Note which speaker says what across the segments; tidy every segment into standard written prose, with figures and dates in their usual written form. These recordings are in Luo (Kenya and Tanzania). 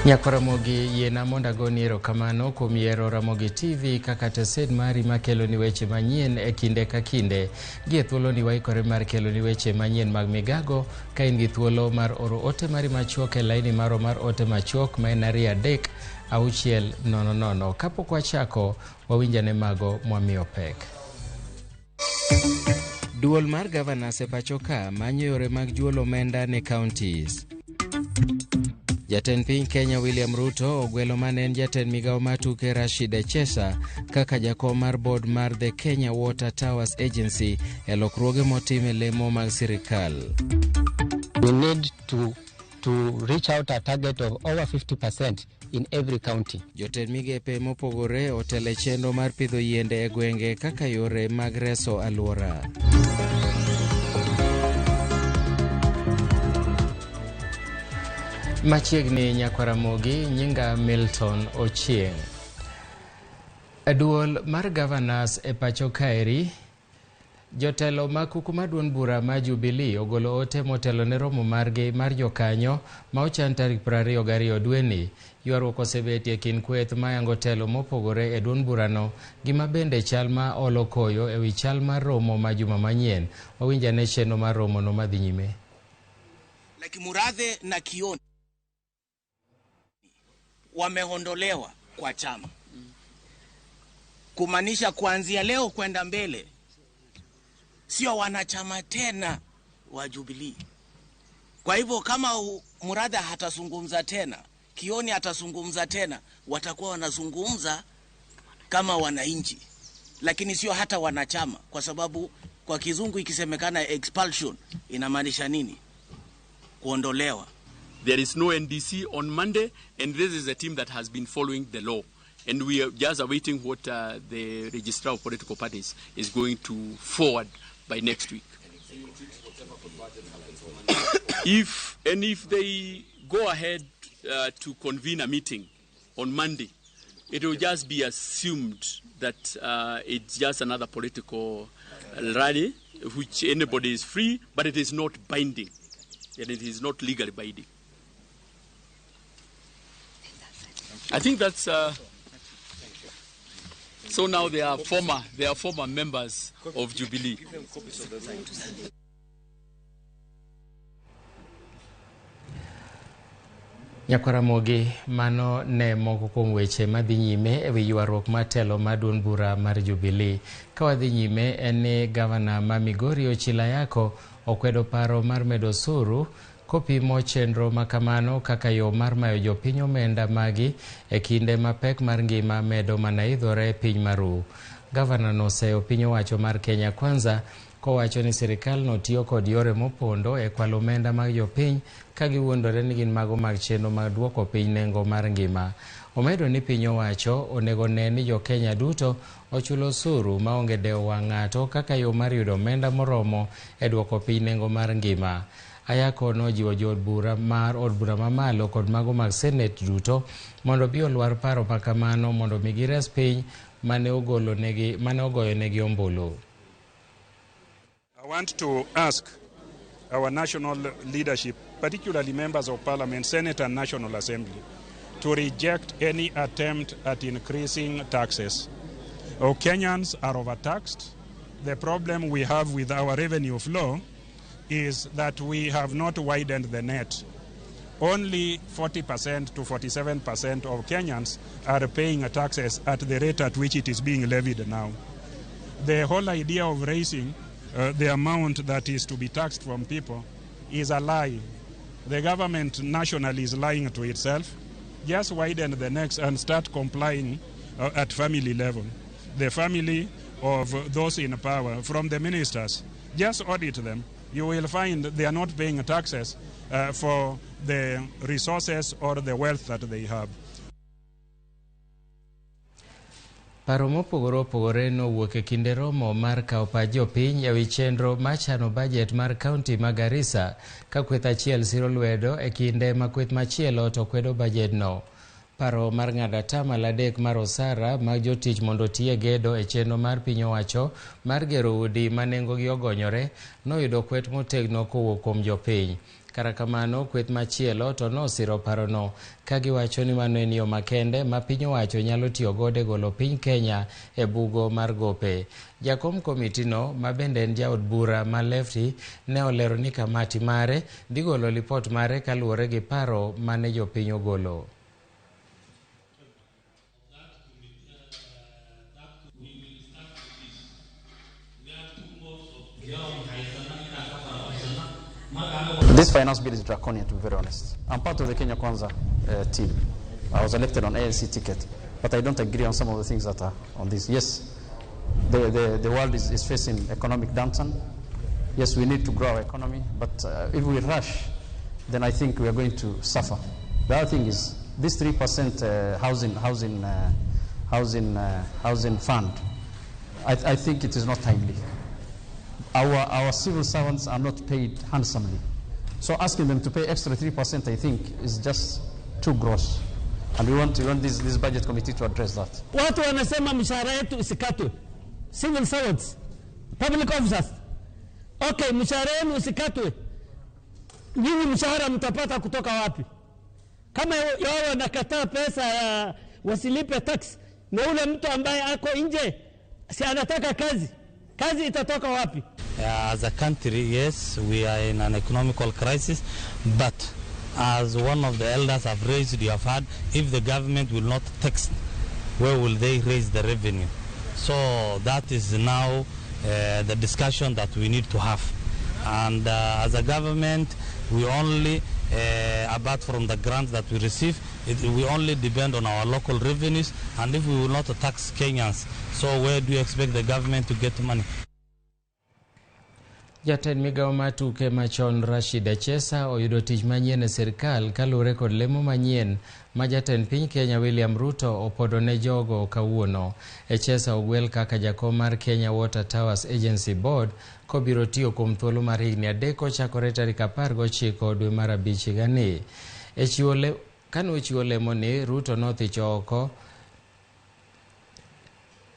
Speaker 1: Nyakwar Ramogi, yiena mondo agoni erokamano kuom yiero Ramogi TV kaka tesend mari makeloni weche manyien e kinde ka kinde. Gie thuoloni waikore mar keloni weche manyien mag migago ka in gi thuolo mar oro ote mari machuok e laini marwa mar ote machuok ma en 2 3 6 0 0. Kapok wachako, wawinjane mago mwamiyo pek. Duol mar Governors e pacho ka manyo yore mag juolo omenda ne counties. Jatend piny Kenya William Ruto ogwelo mane en jatend migawo mar tuke Rashid Echesa kaka jakom mar board mar The Kenya Water Towers Agency e lokruoge motim e lemo mag sirikal.
Speaker 2: We need to reach out a target of over 50% in every county.
Speaker 1: Jotend migepe mopogore otelo e chenro mar pidho yiende e gwenge kaka yore mag reso alwora. Machiegni nyakwar Ramogi, nyinga Milton Ochieng. Duol mar Governors e pacho kaeri, jotelo mag kuku mar duond bura ma Jubilee ogolo ote motelo ne romo margi mar jokanyo ma ochan tarik 22 dweni. Ywaruok osebetie e kind kweth mayango telo mopogore e duond burano, gima bende chal ma olo koyo e wi chal mar romo ma juma manyien. Wawinj ane chenro mar romono madhi nyime.
Speaker 3: Like Murathe na Kioni wameondolewa kwa chama, kumaanisha kuanzia leo kwenda mbele sio wanachama tena wa Jubilee. Kwa hivyo kama Murathe hatazungumza tena, Kioni atazungumza tena, watakuwa wanazungumza kama wananchi, lakini sio hata wanachama, kwa sababu kwa kizungu ikisemekana expulsion inamaanisha nini? Kuondolewa.
Speaker 4: There is no NDC on Monday, and this is a team that has been following the law. And we are just awaiting what the Registrar of Political Parties is going to forward by next week. If they go ahead to convene a meeting on Monday, it will just be assumed that it's just another political rally, which anybody is free, but it is not binding, and it is not legally binding. I think that's. So now they are former members of Jubilee.
Speaker 1: Nyakwar Ramogi, mano ne moko kuom weche madhi nyime e wi ywaruok mar telo mar duond bura mar Jubilee. Ka wadhi nyime en ni gavana ma Migori Ochilo Ayako okwedo paro mar medo osuru kopimo chenro ma kamano kaka yo mar mayo jopiny omenda magi e kinde ma pek mar ngima medo mana idhore e piny maru. Gavana no oseyo piny owacho mar Kenya Kwanza kowacho ni sirikal no tiyo kod yore mopondo e kwalo omenda mag jopiny ka giwuondore ni gin mago mag chenro mag duoko piny nengo mar ngima. Omedo ni piny owacho onego ne ni jokenya duto ochulo osuru maonge dewo wang' ng'ato kaka yo mar yudo omenda moromo e duoko piny nengo mar ngima. Ayako nojiwo jood bura mar od bura mamalo kod mago mag senet duto mondo obi olwar paro ma kamano mondo mi gires piny mane ogolo negi mane ogoyo negi ombulu.
Speaker 5: I want to ask our national leadership, particularly members of parliament, Senate and National Assembly, to reject any attempt at increasing taxes. Our Kenyans are overtaxed. The problem we have with our revenue flow is that we have not widened the net. Only 40% to 47% of Kenyans are paying taxes at the rate at which it is being levied now. The whole idea of raising the amount that is to be taxed from people is a lie. The government nationally is lying to itself. Just widen the nets and start complying at family level. The family of those in power, from the ministers, just audit them. You will find they are not paying taxes for the resources or the wealth that they have.
Speaker 1: Paro mopogore opogore nowuok e kinde romo mar kawo pach jopiny e wi chenro mar chano bajet mar kaunti ma Garissa ka kweth achiel siro lwedo e kinde ma kweth machielo to kwedo bajedno. Paro mar ng'ado atamalo 3 mar osara mag jotich mondo oti e gedo e chenro mar piny owacho mar gero udi ma nengogi ogonyore noyudo kwet motegno kowuok kuom jopiny. Kata kamano, kweth machielo to nosiro parono ka giwacho ni mano en yo makende ma piny owacho nyalo tiyo godo e golo piny Kenya e bugo mar gope. Jakom komitino ma bende en jaod bura ma Lefty ne olero ni kamati mare dhi golo lipot mare kaluwore gi paro mane jopiny ogolo.
Speaker 6: This finance bill is draconian, to be very honest. I'm part of the Kenya Kwanza team. I was elected on ANC ticket, but I don't agree on some of the things that are on this. Yes, the world is facing economic downturn. Yes, we need to grow our economy, but if we rush, then I think we are going to suffer. The other thing is this 3% housing fund. I think it is not timely. Our civil servants are not paid handsomely. So asking them to pay extra 3%, I think, is just too gross. And we want this budget committee to address that.
Speaker 7: Watu wanasema mshahara yetu isikatwe. Civil servants, public officers. Okay, mshahara yenu usikatwe. Nyinyi mshahara mtapata kutoka wapi? Kama wao wanakataa pesa ya wasilipe tax, na ule mtu ambaye ako nje si anataka kazi, kazi itatoka wapi?
Speaker 8: As a country, yes, we are in an economical crisis, but as one of the elders have raised, you have heard, if the government will not tax, where will they raise the revenue? So that is now the discussion that we need to have. And as a government, we only, apart from the grants that we receive, we only depend on our local revenues, and if we will not tax Kenyans, so where do you expect the government to get money?
Speaker 1: Jatend migawo mar tuke machon Rashid Echesa oyudo tich manyien e sirkal kaluwore kod lemo manyien ma jatend piny Kenya William Ruto opodo ne jogo kawuono. Echesa ogwel kaka jakom mar Kenya Water Towers Agency Board kobiro tiyo kuom thuolo mar higni 3 kochakore tarik 19 dwe mar 5 higani. Kane ochiwo lemoni, Ruto nothicho oko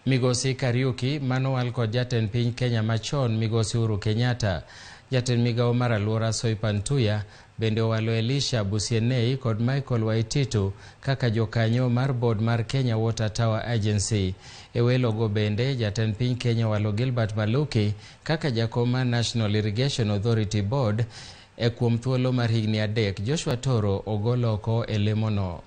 Speaker 1: Migosi Kariuki manowal kod jatend piny Kenya machon Migosi Uhuru Kenyatta. Jatend migawo mar alwora Soipan Tuya bende owalo Elisha Busienei kod Michael Waititu kaka jokanyo mar board mar Kenya Water Tower Agency. E welogo bende jatend piny Kenya owalo Gilbert Maluki kaka jakom mar National Irrigation Authority Board e kuom thuolo mar higni 3. Joshua Toro ogol oko e lemono.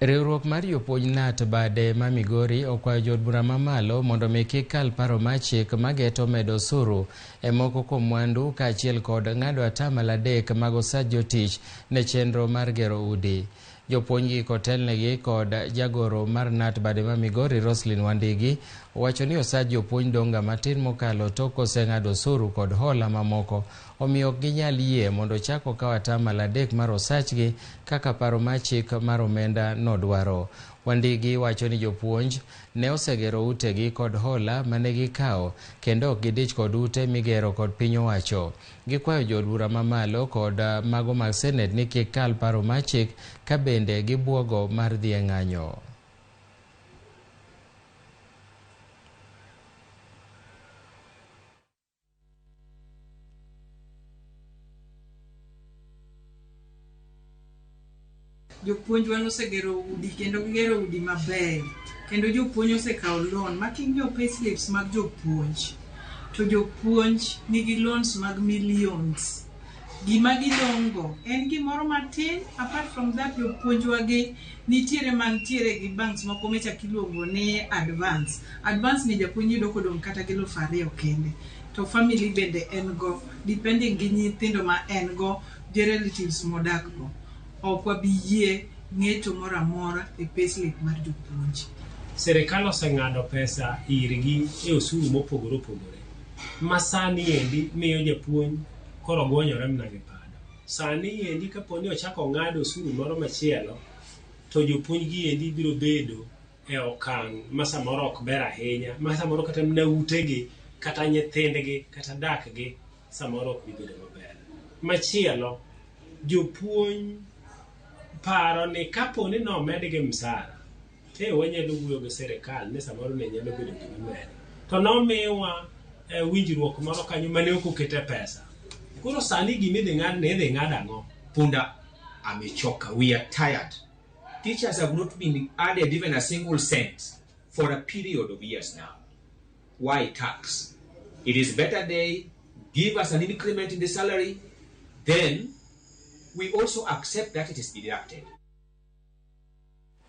Speaker 1: Riwruok mar jopuonj KNUT bade ma Migori okwayo jood bura mamalo mondo mi kik kal paro mar chik mageto medo osuru e moko kuom mwandu kaachiel kod ng'ado 3% mag osach jotich ne chenro mar gero udi. Jopuonjgi kotelnegi kod jagoro mar KNUT bade ma Migori Roslyn Wandigi owacho ni osach jopuonj dong' matin mokalo tok oseng'ado osuru kod hola mamoko, omiyo ok ginyal yie mondo chak okaw 3% mar osachgi kaka paro mar chik mar omenda nodwaro. Wandigi wacho ni jopuonj ne osegero utegi kod hola mane gikawo kendo ok gidich kod ute migero kod piny owacho. Gikwayo jood bura mamalo kod mago mag senet ni kik kal paro mar chik ka bende gibuogo mar dhi e ng'anyo.
Speaker 9: Jopuonjwa nosegero udi kendo gigero udi mabeyo kendo jopuonj osekawo loan ma king'iyo payslips mag jopuonj to jopuonj nigi loans mag millions. Gima gidong'go en gimoro matin. Apart from that, jopuonjwa gi nitiere mantiere gi banks moko michako iluongo ni advance. Advance ni japuonj yudo kodong' kata gi 2,000 kende, to family bende en go depending gi nyithindo ma en go gi relatives modak go. Ok wabi yie ng'eto moro amora e payslip mar jopuonj.
Speaker 10: Sirikal oseng'ado pesa irgi e osuru mopogore opogore ma sani endi miyo japuonj koro gwonyore mana gi pado. Sani endi kapo ni ochako ong'ado osuru moro machielo to jopuonj gi endi biro bedo e okang' ma samoro ok ber ahinya, ma samoro kata mana utegi, kata nyithindgi, kata dakgi samoro ok bi bedo maber. Machielo, jopuonj paro ni kapo ni nomedgi msara, wanyalo wuoyo gi sirikal ni samoro ne nyalo bedo gima imedo. To nomiwa winjruok moro kanyo mane ok okete pesa. Koro sani gima idhi ng'ad ni idhi ng'ad ang'o?
Speaker 11: Punda amechoka. We are tired. Teachers have not been added even a single cent for a period of years now. Why tax? It is better they give us an increment in the salary, then we also accept that it is deducted.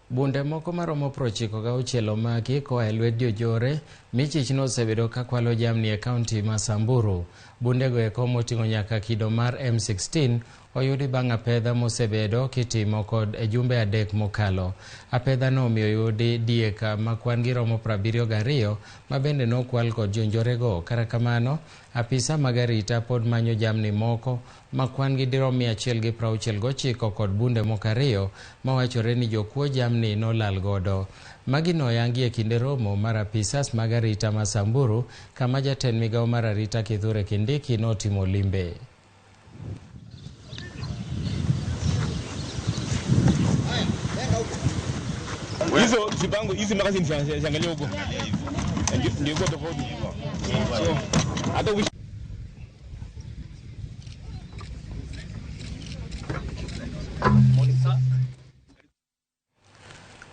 Speaker 1: Bunde moko maromo 96 omaki koa e lwet jonjore michich nosebedo ka kwalo jamni e kaunti ma Samburu. Bundego eko moting'o nyaka kido mar M16 oyudi bang' apedha mosebedo kitimo kod e jumbe 3 mokalo. Apedha no omiyo oyudi diek ma kwan gi romo 72 ma bende nokwal kod jonjorego. Kata kamano, apisa mag arita pod manyo jamni moko ma kwan gi dirom 169 kod bunde moko 2 mawachore ni jokuo jamni nolal godo. Magi noyangi e kinde romo mar apisas mag arita ma Samburu kama jatend migawo mar arita Kithure Kindiki notimo limbe.
Speaker 12: Hizo zipango hizi magazine ziangalie huko. Ndio iko tofauti. So hata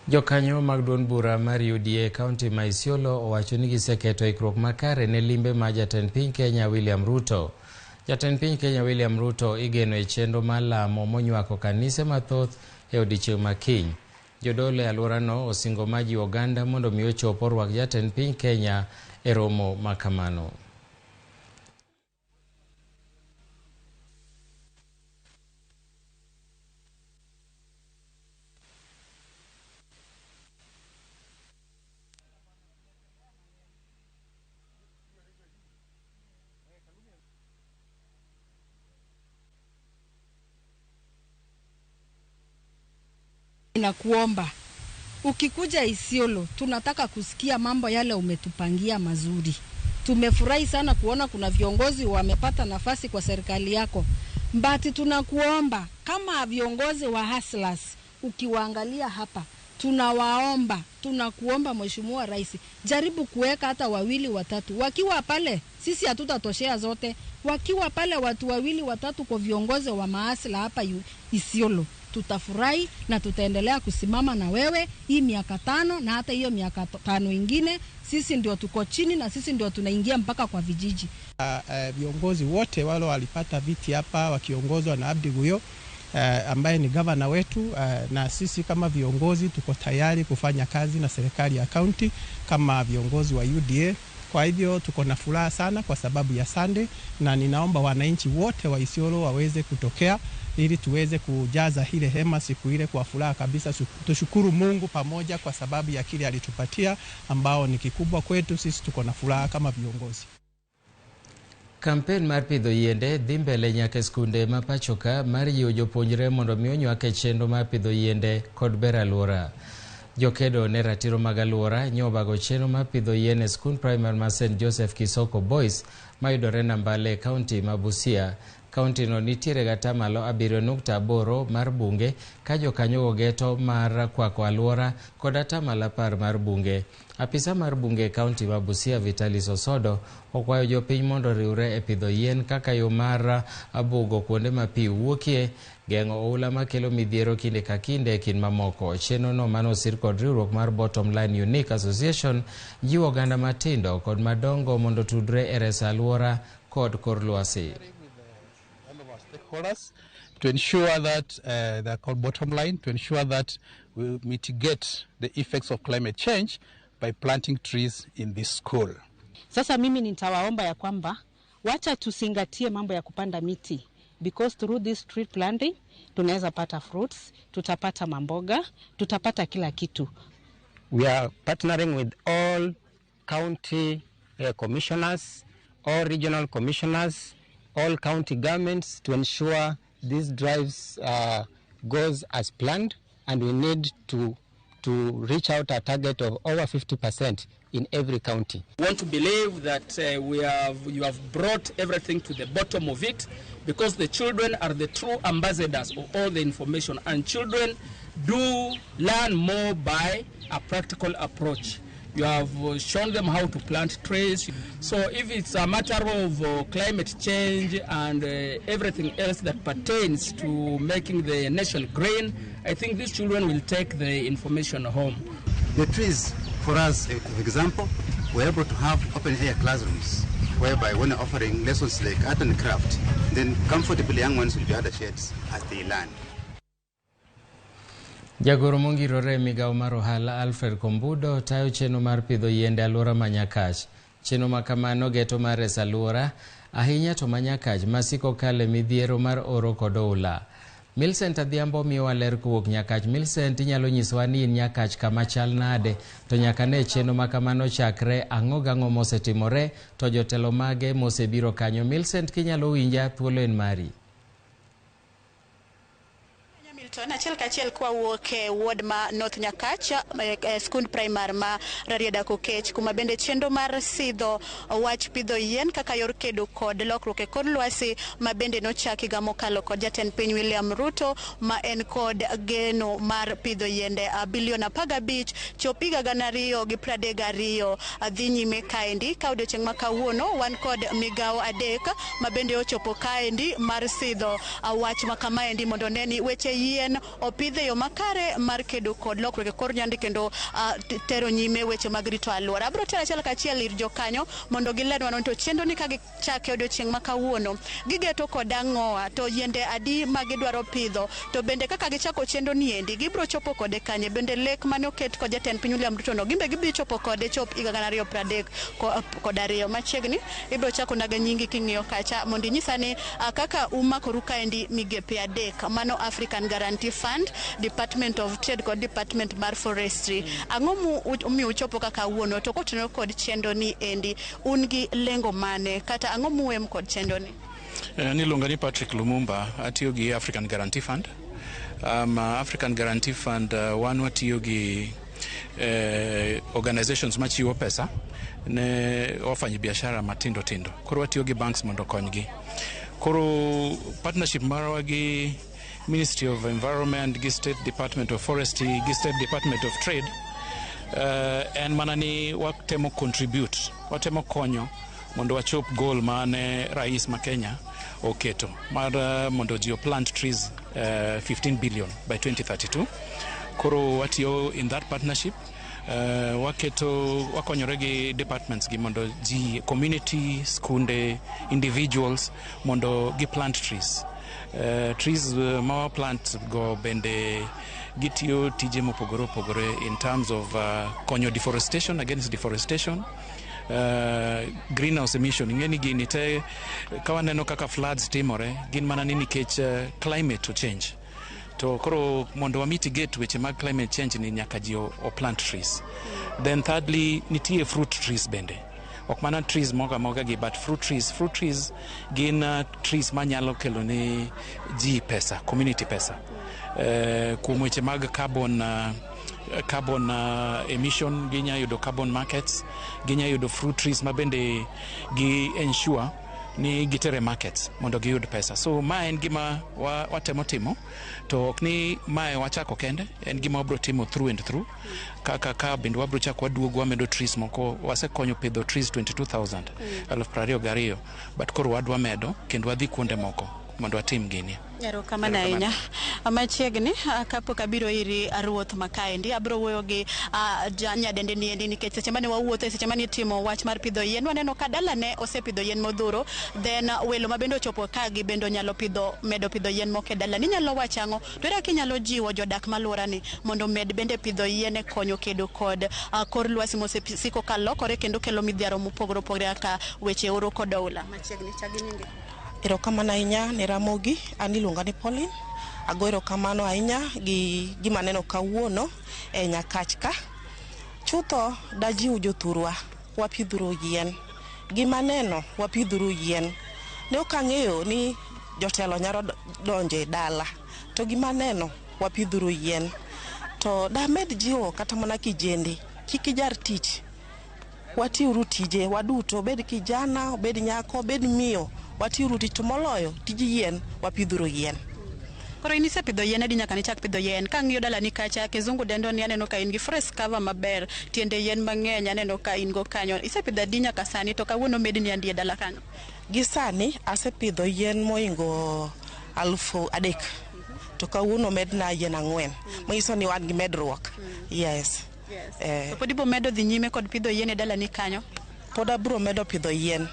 Speaker 1: Jokanyo mag duond bura mar UDA kaunti ma Isiolo owacho ni giseketo ikruok makare ne limbe ma jatend piny Kenya William Ruto. Jatend piny Kenya William Ruto igeno e chenro mar lamo monywako kanise mathoth e odiechieng' ma kiny. Jodolo e alworano osingo mar jiwo oganda mondo mi ochop orwak jatend piny Kenya e romo ma kamano.
Speaker 13: Nakuomba ukikuja Isiolo, tunataka kusikia mambo yale umetupangia mazuri. Tumefurahi sana kuona kuna viongozi wamepata nafasi kwa serikali yako, but tunakuomba kama viongozi wa hustlers, ukiwaangalia hapa, tunawaomba, tunakuomba Mheshimiwa Rais, jaribu kuweka hata 2 3 wakiwa pale. Sisi hatutatoshea zote, wakiwa pale watu 2 3 kwa viongozi wa maasla hapa Isiolo, tutafurahi na tutaendelea kusimama na wewe hii miaka 5 na hata hiyo miaka 5 ingine. Sisi ndio tuko chini na sisi ndio tunaingia mpaka kwa vijiji.
Speaker 14: Viongozi wote wale walipata viti hapa wakiongozwa na Abdi Guyo ambaye ni gavana wetu, na sisi kama viongozi tuko tayari kufanya kazi na serikali ya county kama viongozi wa UDA. Kwa hivyo tuko na furaha sana kwa sababu ya Sunday, na ninaomba wananchi wote wa Isiolo waweze kutokea ili tuweze kujaza ile hema siku ile kwa furaha kabisa. Tushukuru Mungu pamoja kwa sababu ya kile alitupatia ambao ni kikubwa kwetu. Sisi tuko na furaha kama viongozi.
Speaker 1: Kampen mar pidho yiende dhi mbele nyaka e skunde ma pachoka mar jiwo jopuonjre mondo mi onywak e chenro mar pidho yiende kod bero alwora. Jokedo ne ratiro mag alwora nyobago chenro mar pidho yien e skund primary mar St Joseph Kisoko Boys mayudore Nambale e kaunti ma Busia. Kaunti no nitiere gi 7.8% mar bunge ka jokanyogo geto mar kwako alwora kod 10% mar bunge. Apisa mar bunge e kaunti ma Busia Vitalis Osodo okwayo jopiny mondo oriwre e pidho yien kaka yo mar bugo kuonde ma pi wuokie, geng'o oula makelo midhiero kinde ka kinde e kind mamoko. Chenro no manosir kod riwruok mar Bottom Line Unique Association jiwo oganda matindo kod madongo mondo tudre e reso alwora kod kor lwasi.
Speaker 15: Stakeholders to ensure that they are called bottom line, to ensure that we mitigate the effects of climate change by planting trees in this school.
Speaker 16: Sasa mimi nitawaomba ya kwamba wacha tusingatie mambo ya kupanda miti, because through this tree planting tunaweza pata fruits, tutapata mamboga, tutapata kila kitu.
Speaker 2: We are partnering with all county commissioners, all regional commissioners, all county governments to ensure these drives goes as planned, and we need to to reach out a target of over 50% in every county.
Speaker 17: We want to believe that you have brought everything to the bottom of it, because the children are the true ambassadors of all the information, and children do learn more by a practical approach. You have shown them how to plant trees. So if it's a matter of climate change and everything else that pertains to making the nation green, I think these children will take the information home.
Speaker 18: The trees, for us, for example, we're able to have open-air classrooms, whereby when offering lessons like art and craft, then comfortably young ones will be under shades as they learn.
Speaker 1: Jagoro mongirore e migawo mar ohala Alfred Kombudo tayo chenro mar pidho yiende alwora ma Nyakach. Chenro ma kamano geto mar reso alwora ahinya to ma Nyakach masiko kale midhiero mar oro kod oula. Millicent Adhiambo miyowa ler kowuok Nyakach. Millicent, inyalo nyisowa ni in Nyakach kama chal nade, to nyaka ne chenro ma kamano chakre, ang'o gang'o mosetimore, to jotelo mage mosebiro kanyo. Millicent, kinyalo winja, thuolo en mari.
Speaker 19: Achiel kachiel kwa wuok e ward ma North Nyakach, skund primary ma Rarieda Kokech, kuma bende chenro mar sidho wach pidho yien kaka yor kedo kod lokruok e kor lwasi ma bende nochak higa mokalo kod jatend piny William Ruto, ma en kod geno mar pidho yiende bilion 15 chop higa 2032 dhi nyime kaendi. Ka odiochieng' ma kawuono wan kod migawo 3 ma bende ochopo kaendi mar sidho wach ma kamaendi mondo ne ni weche yien opidhe yo makare mar kedo kod lokruok e kor nyandi kendo tero nyime weche mag rito alwora. Abiro tero achiel kachiel ir jokanyo mondo gilerwa to chenro ni ka gichake odiochieng' ma kawuono gigeto kod ang'owa, to yiende adi ma gidwaro pidho, to bende kaka gichako chenro ni endi gibiro chopo kode kanye, bende lek mane oket kod jatend piny William Ruto no gimbe gibiro chopo kode chop higa 2032. Machiegni ibiro chako naga nyingi king'iyo kacha mondo inyisa ni kaka umakoru kaendi migepe 3, mano African Guarantee Fund, Department of Trade kod Department mar Forestry. Ang'o momiyo uchopo kaka wuono to kotenore kod chenro ni endi, un gi lengo mane kata ang'o muwem kod chenro ni?
Speaker 20: Niluonga ni Patrick Lumumba, atiyo gi African Guarantee Fund. African Guarantee Fund wan watiyo gi organizations machiwo pesa ne wafanyabiashara matindo tindo. Koro watiyo gi banks mondo okonygi. Koro partnership marwa gi Ministry of Environment, gi State Department of Forestry, gi State Department of Trade, en mana ni watemo contribute, watemo konyo mondo wachop goal mane rais ma Kenya oketo mar mondo ji plant trees 15 billion by 2032. Koro watiyo in that partnership, waketo wakonyore gi departments gi mondo ji community, skunde, individuals mondo gi plant trees. Trees ma plant go bende gitiyo tije mopogore opogore in terms of konyo deforestation, against deforestation, greenhouse emission. Ing'e ni gini te ka waneno kaka floods timore gin mana ni nikech climate change. To koro mondo wa mitigate weche mag climate change ni nyaka ji o plant trees. Then thirdly, nitie fruit trees bende. Ok mana trees moga moga gi, but fruit trees. Fruit trees gin trees manyalo kelo ne ji pesa, community pesa. Kuom weche mag carbon emission, ginya yudo carbon markets, ginya yudo fruit trees ma bende gi ensure ni gitere markets mondo giyud pesa. So ma en gima watemo timo, to ok ni mae wachako kende, en gima wabro timo through and through. Kaka ka bende wabro chako waduogo wamedo trees moko, wasekonyo pidho trees 22,000, 22,000, but koro wadwa medo kendo wadhi kuonde moko mondo watim gini.
Speaker 19: Erokamano ahinya. Machiegni kapok abiro iri ruoth makaendi, abiro wuoyo gi nyadendi niendi nikech seche mane wawuotho, seche mane itimo wach mar pidho yien, waneno ka dalane osepidho yien modhuro, then welo ma bende ochopo ka gi bende nyalo pidho, medo pidho yien moko e dalani. Inyalo wacho ang'o? To ere kaka inyalo jiwo jodak maluorani mondo med bende pidho yien e konyo kedo kod kor lwasi mosesiko ka lokore kendo kelo midhiero mopogore opogore kaka weche oro kod oula? Machiegni, chak gi nyingi.
Speaker 21: Erokamano ahinya ne Ramogi, an iluonga ni Pauline. Ago erokamano ahinya gi gima aneno kawuono e Nyakach ka. Chutho dajiw jothurwa, wapidhuru yien. Gima aneno, wapidhuru yien. Ne ok ang'eyo ni jotelo nyalo donjo e dala. To gima aneno, wapidhuru yien. To damed jiwo kata mana kijende, kik ijar tich. Watiuru tije waduto, obed kijana, obed nyako, obed miyo, watiuru tich to moloyo tij yien, wapidhuru yien.
Speaker 19: Koro in isepidho yien adi nyaka nichak pidho yien? Kang'iyo dalani kacha, kizungu dendo ni aneno ka in gi forest cover maber, tiende yien mang'eny aneno ka in go kanyo. Isepidho adi nyaka sani to kawuono medni adi e dala kanyo?
Speaker 21: Gi sani asepidho yien moingo 3,000 to kawuono medna yien 4, manyiso ni wan gi medruok. Yes.
Speaker 19: To pod ibo medo dhi nyime kod pidho yien e dalani kanyo?
Speaker 21: Pod abiro medo pidho yien.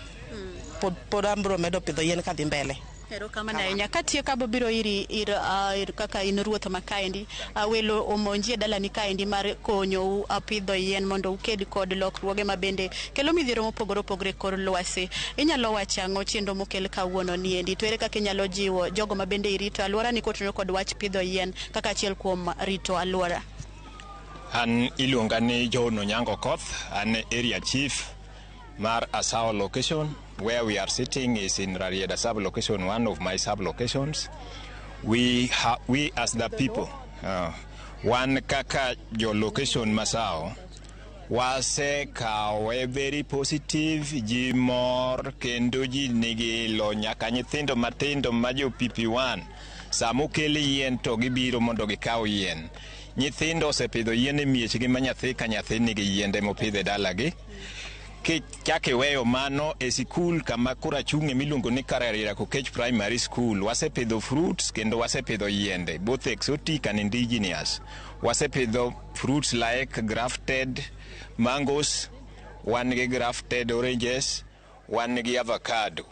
Speaker 21: Pod abiro medo pidho yien kadhi mbele.
Speaker 19: Erokamano ahinya. Katieko abo biro iri ir, ir kaka in ruoth ma kaendi. Welo omonji e dalani kaendi mar konyou pidho yien mondo uked kod lokruoge ma bende kelo midhiero mopogore opogore e kor lwasi. Inyalo wacho ang'o chenro mokel kawuono ni endi? To ere kaka inyalo jiwo jogo ma bende irito alwora ni kotenore kod wach pidho yien kaka achiel kuom rito alwora?
Speaker 3: An iluonga ni John Onyango Koth, an area chief mar Asao location. Where we are sitting is in Rarieda sub-location, one of my sub-locations. We as the people, wan kaka jo location Masao, wasekawe very positive, ji mor kendo ji nigi ilo nyaka nyithindo matindo ma jo PP1 sama okel yien to gibiro mondo gikaw yien. Nyithindo osepidho yien e miechgi ma nyathi ka nyathi nigi yiende mopidho e dalagi. Kichak iweyo mano e sikul kama koro achung'e miluongo ni Kararira Kokech Primary School, wasepidho fruits kendo wasepidho yiende, both exotic and indigenous. Wasepidho fruits like grafted mangoes, wan gi grafted oranges, wan gi avocado.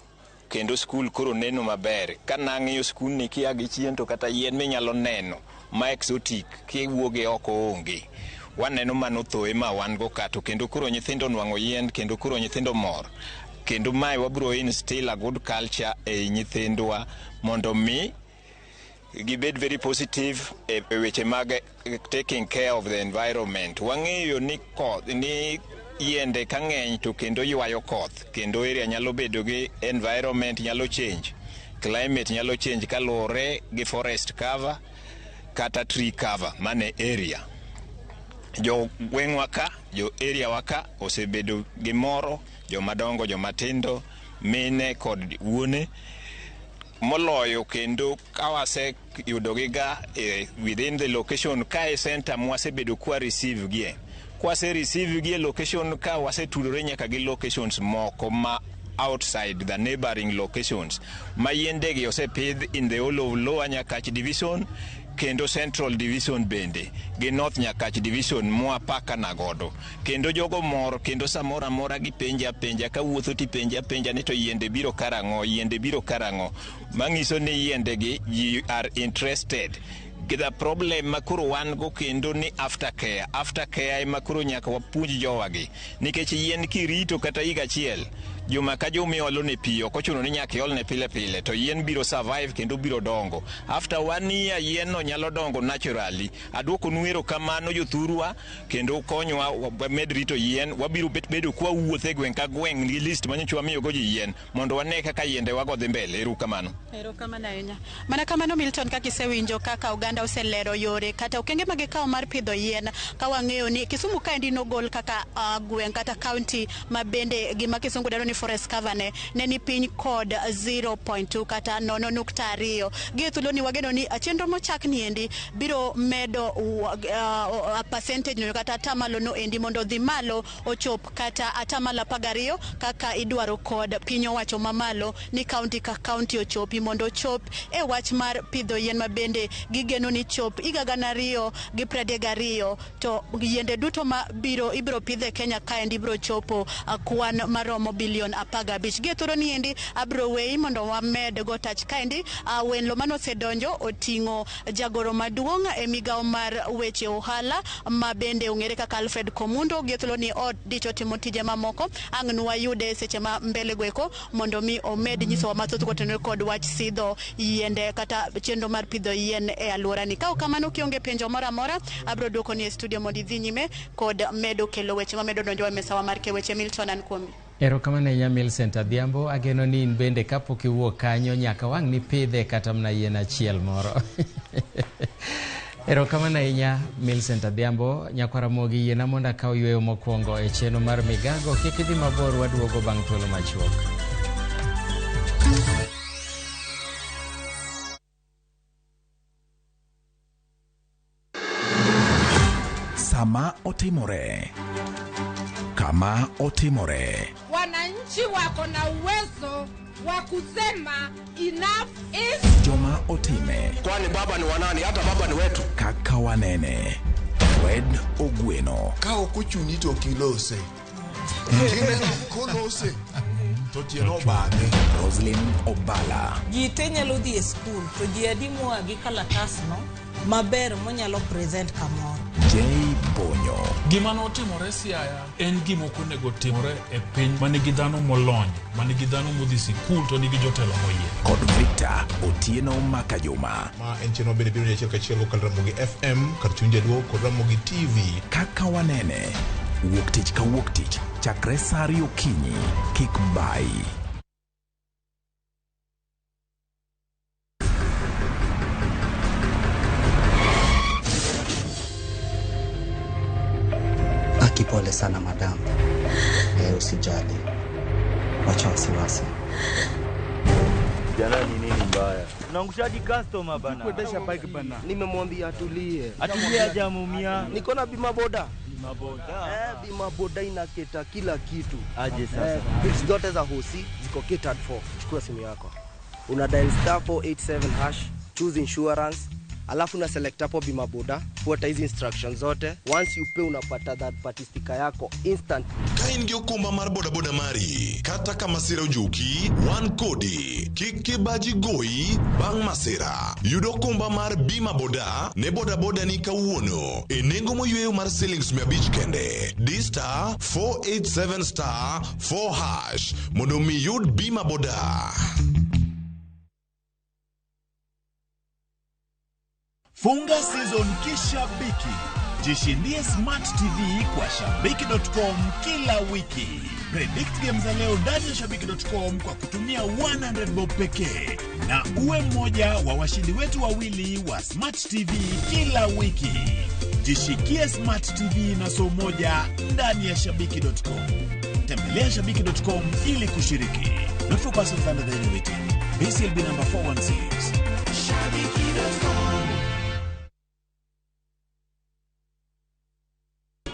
Speaker 3: Kendo skul koro neno maber. Ka nang'iyo skul ni kia gi chien to kata yien minyalo neno ma exotic kiwuoge oko onge. Waneno mano thoe ma wan go ka to kendo koro nyithindo nwang'o yien kendo koro nyithindo mor. Kendo mae wabro instill a good culture ei nyithindwa mondo mi gibed very positive e weche mag taking care of the environment. Wang'eyo ni koth ni yiende ka ng'eny to kendo ywayo koth kendo area nyalo bedo gi environment nyalo change, climate nyalo change kaluwore gi forest cover kata tree cover mane area. Jo gweng'wa ka, jo area wa ka osebedo gi moro, jomadongo, jomatindo, mine kod wuone moloyo kendo ka waseyudogi ga within the location ka e center mwasebedo kwa receive gie. Kwase receive gi e location ka wasetudore nyaka gi locations moko ma outside the neighboring locations ma yiendegi osepidh in the whole of Lower Nyakach division kendo Central division bende gi North Nyakach division mwapakana godo kendo jogo mor kendo samoro amora gipenja penja kawuotho tipenja penja ni to yiende biro karang'o, yiende biro karang'o, mang'iso ni yiendegi ji are interested. The problem ma koro wan go kendo ni aftercare, aftercare ema koro nyaka wapuonj jowagi nikech yien kirito kata higa achiel, juma ka juma iolo ne pi, ok ochuno ni nyaka iolne pile pile to yien biro survive kendo biro dongo. After one year yien no nyalo dongo naturally. Aduokonu erokamano jothurwa kendo konywa wamed rito yien. Wabiro bet bedo kwawuotho e gweng' ka gweng' gi list manyocha wamiyogo ji yien mondo wane kaka yiende wago dhi mbele. Erokamano.
Speaker 19: Erokamano ahinya. Mana kamano Milton, kaka isewinjo kaka oganda oselero yore kata okenge ma gikawo mar pidho yien, ka wang'eyo ni Kisumu kaendi nogol kaka gweng' kata county ma bende gima kisungu dendo ni forest cover ne ni piny kod 0.2 kata 0.2. Gi e thuolo ni wageno ni chenro mochak ni endi biro medo percentage no kata atamalo no endi mondo odhi malo ochop kata 12% kaka idwaro kod piny owacho mamalo ni county ka county ochopi mondo ochop e wach mar pidho yien ma bende gigeno ni chop higa 2032 to yiende duto ma biro ibiro pidho e Kenya kaendi biro chopo kwan maromo bilion 15. Gi e thuolo ni endi abiro weyi mondo wamed go tach kaendi. Welo manosedonjo oting'o jagoro maduong' e migawo mar weche ohala ma bende ong'ere kaka Alfred Komundo. Gi e thuolo ni odich otimo tije mamoko, ang' nwayude seche ma mbele goeko mondo mi omed nyisowa mathoth kotenore kod wach sidho yiende kata chenro mar pidho yien e alworani. Ka ok kamano, kionge penjo moro amora, abiro duoko ni e studio mondo idhi nyime kod medo kelo weche mamedo donjo e mesawa mar keweche. Milton, an kuomi.
Speaker 1: Erokamano ahinya Millicent Adhiambo, ageno ni in bende kapok iwuok kanyo nyaka wang' nipidhe kata mana yien achiel moro. Erokamano ahinya Millicent Adhiambo. Nyakwar Ramogi, yiena mondo akaw yweyo mokwongo e chenro mar Migago. Kik idhi mabor, waduogo bang' thuolo machuok.
Speaker 4: Sama otimore, kama otimore,
Speaker 22: Wananchi wako na uwezo wa kusema enough is
Speaker 4: joma otime,
Speaker 23: Kwani baba ni wanani? Hata baba ni wetu.
Speaker 4: Kaka wanene. Fred Ogweno,
Speaker 24: Ka ok ochuni to ok ilose. Kineno kolose to tiende obame.
Speaker 4: Roslyn Obala,
Speaker 25: Ji te nyalo dhi e skul to ji adi moa gi kalatasno maber monyalo present kamoro.
Speaker 4: J Bonyo,
Speaker 26: Gima notimore Siaya en gima ok onego timore e piny ma nigi dhano molony, ma nigi dhano modhi sikul to nigi jotelo moyier.
Speaker 4: Kod Victor Otieno Makajuma.
Speaker 24: Ma en chenro mabende biro achiel kachiel kokalo Ramogi FM kar chuny jaluo kod Ramogi TV.
Speaker 4: Kaka wanene, wuok tich ka wuok tich, chakre sa 2 okinyi, kik bayi.
Speaker 27: Aki, pole sana madam. Usijali, wacha wasiwasi.
Speaker 28: Jana ni nini mbaya? Unaangushaji customer bana.
Speaker 29: Kuendesha bike bana. Nimemwambia atulie.
Speaker 28: Atulie hajamuumia.
Speaker 29: Niko na bima boda.
Speaker 28: Bima boda.
Speaker 29: Bima boda inaketa kila kitu.
Speaker 28: Aje sasa.
Speaker 29: Bills zote za hosi ziko catered for. Chukua simu yako. Una dial star 487 hash, choose insurance, alafu una select hapo bima boda, fuata hizi instructions zote. Once you pay unapata third party sticker yako instant.
Speaker 24: Ka in gi okumba mar bodaboda mari, kata ka masira ojuki, wan kodi. Kik kibaji goyi bang' masira. Yud okumba mar bima boda ne bodaboda ni kawuono e nengo moyweyo mar silings 500 kende. Di star 487 star 4 hash mondo mi yud bima boda.
Speaker 30: Funga season kishabiki. Jishindie Smart TV kwa shabiki.com kila wiki. Predict games za leo ndani ya shabiki.com kwa kutumia 100 bob pekee na uwe mmoja wa washindi wetu wawili wa Smart TV kila wiki. Jishikie Smart TV na so moja ndani ya shabiki.com. Tembelea shabiki.com ili kushiriki. Not for persons under the age of 18. BCLB number 416.
Speaker 31: Shabiki.com.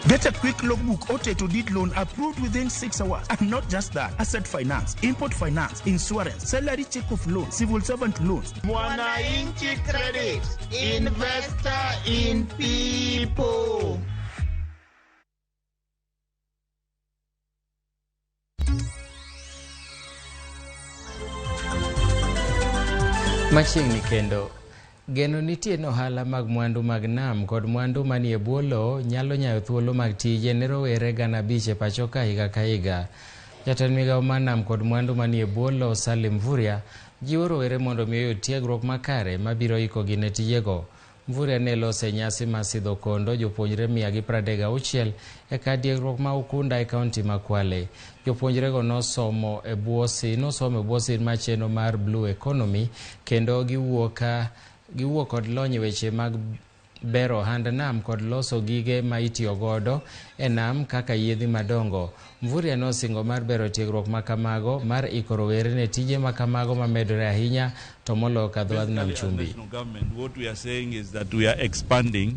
Speaker 32: Get a quick logbook or title deed loan approved within 6 hours. And not just that, asset finance, import finance, insurance, salary check of loan, civil servant loans.
Speaker 33: Mwananchi Credit, investor in people.
Speaker 1: Machiegni kendo. Geno nitie ni ohala mag mwandu mag nam kod mwandu manie bwo lowo nyalo nyayo thuolo mag tije ne rowere 5,000 e pacho ka higa ka higa. Jatend migawo mar nam kod mwandu manie bwo lowo Salim Mvurya jiwo rowere mondo mi oyud tiegruok makare mabiro ikogi ne tijego. Mvurya ne lose e nyasi mar sidho kondo jopuonjre 136 e kar tiegruok ma Ukunda e kaunti ma Kwale. Jopuonjrego nosomo e bwo sir mar chenro mar Blue Economy kendo giwuok kod lony e weche mag bero ohand nam kod loso gige ma itiyo godo e nam kaka yiedhi madongo. Mvurya nosingo mar bero tiegruok makamago mar iko rowere ne tije makamago mamedore ahinya to moloyo kadho wadh nam chumbi.
Speaker 34: What we are saying is that we are expanding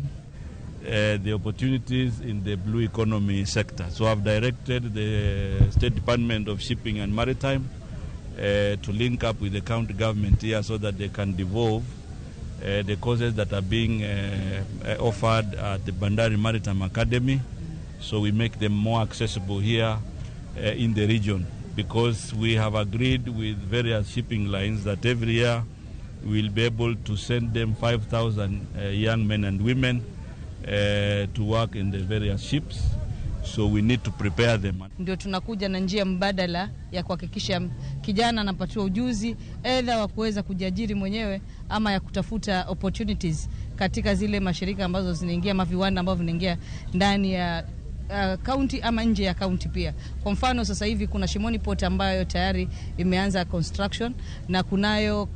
Speaker 34: the opportunities in the blue economy sector. So I've directed the State Department of Shipping and Maritime to link up with the county government here so that they can devolve the courses that are being offered at the Bandari Maritime Academy, so we make them more accessible here in the region, because we have agreed with various shipping lines that every year we'll be able to send them 5,000 young men and women to work in the various ships. So we need to prepare them.
Speaker 35: Ndio tunakuja na njia mbadala ya kuhakikisha kijana anapatiwa ujuzi either wa kuweza kujiajiri mwenyewe ama ya kutafuta opportunities katika zile mashirika ambazo zinaingia ama viwanda ambavyo vinaingia ndani ya kaunti ama nje ya kaunti pia. Kwa mfano sasa hivi kuna Shimoni Port ambayo tayari imeanza construction na kunayo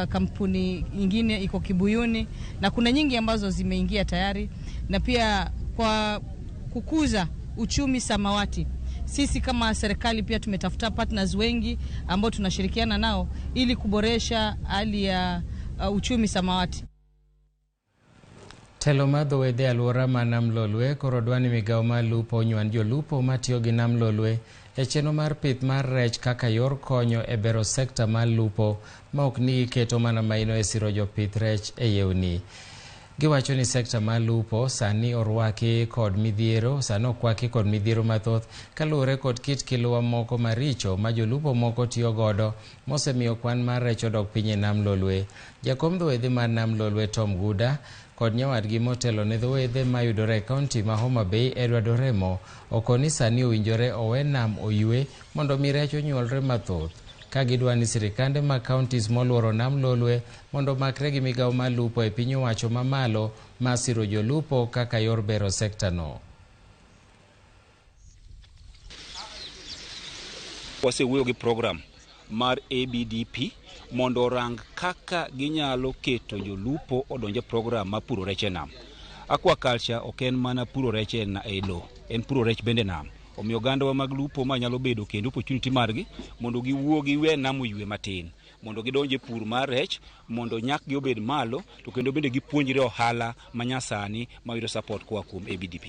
Speaker 35: kampuni nyingine iko Kibuyuni na kuna nyingi ambazo zimeingia tayari. Na pia kwa kukuza uchumi samawati, sisi kama serikali pia tumetafuta partners wengi ambao tunashirikiana nao ili kuboresha hali ya uchumi samawati.
Speaker 1: Telo mar dho wedhe alwora ma Nam Lolwe koro dwa ni migawo mar lupo onyuan jolupo matiyo gi Nam Lolwe e chenro mar pith mar rech kaka yor konyo e bero sekta mar lupo ma ok ni giketo mana maino e siro jopith rech e yewni. Giwacho ni sekta mar lupo sani orwaki kod midhiero, sani okwaki kod midhiero mathoth kaluwore kod kit kiluwa moko maricho ma jolupo moko tiyo godo mosemiyo kwan mar rech odok piny e Nam Lolwe. Jakom dho wedhe mar Nam Lolwe Tom Guda kod nyawadgi motelo ne dho wedhe mayudore e kaunti ma Homa Bay Edward Oremo okoni sani owinjore owe nam oywe mondo mi rech onyuolre mathoth ka gidwa ni sirikande mag counties moluoro Nam Lolwe mondo omakre gi migawo mar lupo e piny owacho mamalo mar siro jolupo kaka yor bero sekta no.
Speaker 2: Wasewuoyo gi program mar ABDP mondo orang kaka ginyalo keto jolupo odonje program mar puro rech e nam. Aquaculture ok en mana puro rech e lowo, en puro rech bende nam. Omiyo ogandawa mag lupo ma nyalo bedo kendo opportunity margi mondo giwuo giwe nam oywe matin, mondo gidonje pur mar rech, mondo nyakgi obed malo, to kendo bende gipuonjre ohala manyasani mayudo support koa kuom ABDP.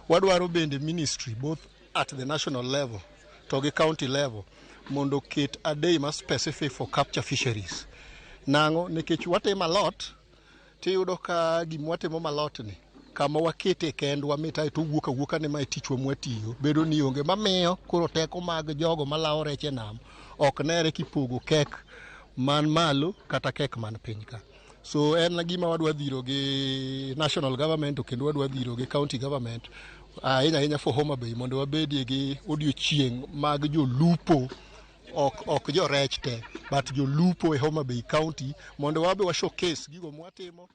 Speaker 5: Wadwaro bende ministry both at the national level to gi county level mondo ket a day ma specific for capture fisheries. Nang'o? Nikech watimo a lot, tiyudo ka gima watimo malot ni kama wakete kendwa mit aeto wuok awuoka ni mae tichwa mwatiyo bedo ni onge mamiyo koro teko mag jogo malawo rech e nam ok nere kipogo kek man malo kata kek man piny ka. So en gima wadwa dhiro gi national government to kendo wadwa dhiro gi county government ahinya ahinya for Homa Bay mondo wabedie gi odiochieng' mag jolupo ok jorech te but jolupo e Homa Bay County mondo wabe wa showcase gigo mwatimo.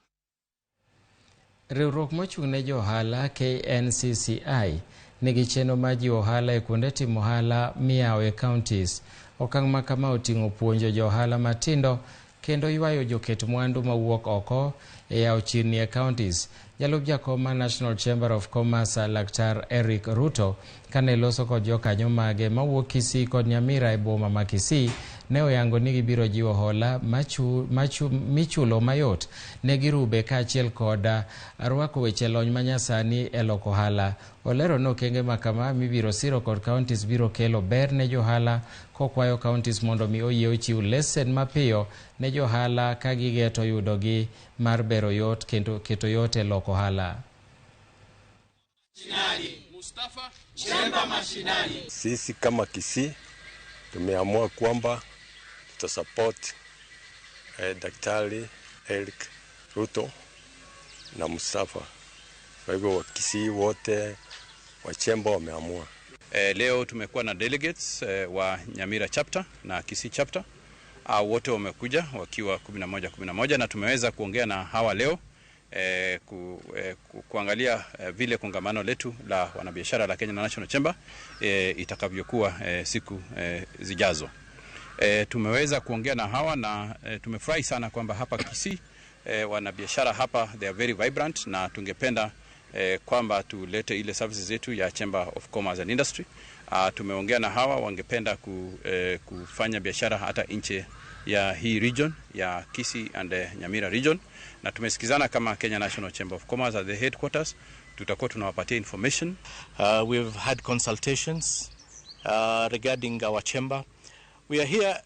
Speaker 1: Riwruok mochung' ne jo ohala KNCCI nigi chenro mar jiwo ohala e kuonde timo ohala miyawo e counties. Okang' ma kama oting'o puonjo jo ohala matindo kendo ywayo joket mwandu mawuok oko e yawo chirni e counties. Jalup jakom mar National Chamber of Commerce Laktar Eric Ruto kane loso kod jokanyo mage mawuok Kisii kod Nyamira e boma ma Kisii ne oyango ni gibiro jiwo hola michulo mayot ne girube kaachiel kod rwako weche lony manyasani e loko ohala. Olero ni okenge ma kama mibiro siro kod counties biro kelo ber ne johala kokwayo counties mondo mi oyie ochiw lesen mapiyo ne johala ka gigeto yudogi mar bero yot kendo keto yot e loko ohala.
Speaker 6: Sisi kama Kisii tumeamua kwamba tutasupport Daktari Eric Ruto na Mustafa. Kwa hivyo Wakisii wote wa Chemba wameamua.
Speaker 7: Leo tumekuwa na delegates wa Nyamira chapter na Kisii chapter. Wote wamekuja wakiwa 11 na tumeweza kuongea na hawa leo kuangalia vile kongamano letu la wanabiashara la Kenya National Chamber itakavyokuwa siku zijazo. Tumeweza kuongea na hawa na tumefurahi sana kwamba hapa Kisii wanabiashara hapa they are very vibrant, na tungependa kwamba tulete ile services zetu ya Chamber of Commerce and Industry. Tumeongea na hawa wangependa kufanya biashara hata nje ya hii region ya Kisii and Nyamira region, na tumesikizana kama Kenya National Chamber of Commerce at the headquarters tutakuwa tunawapatia information.
Speaker 8: We've had consultations regarding our chamber. We are here,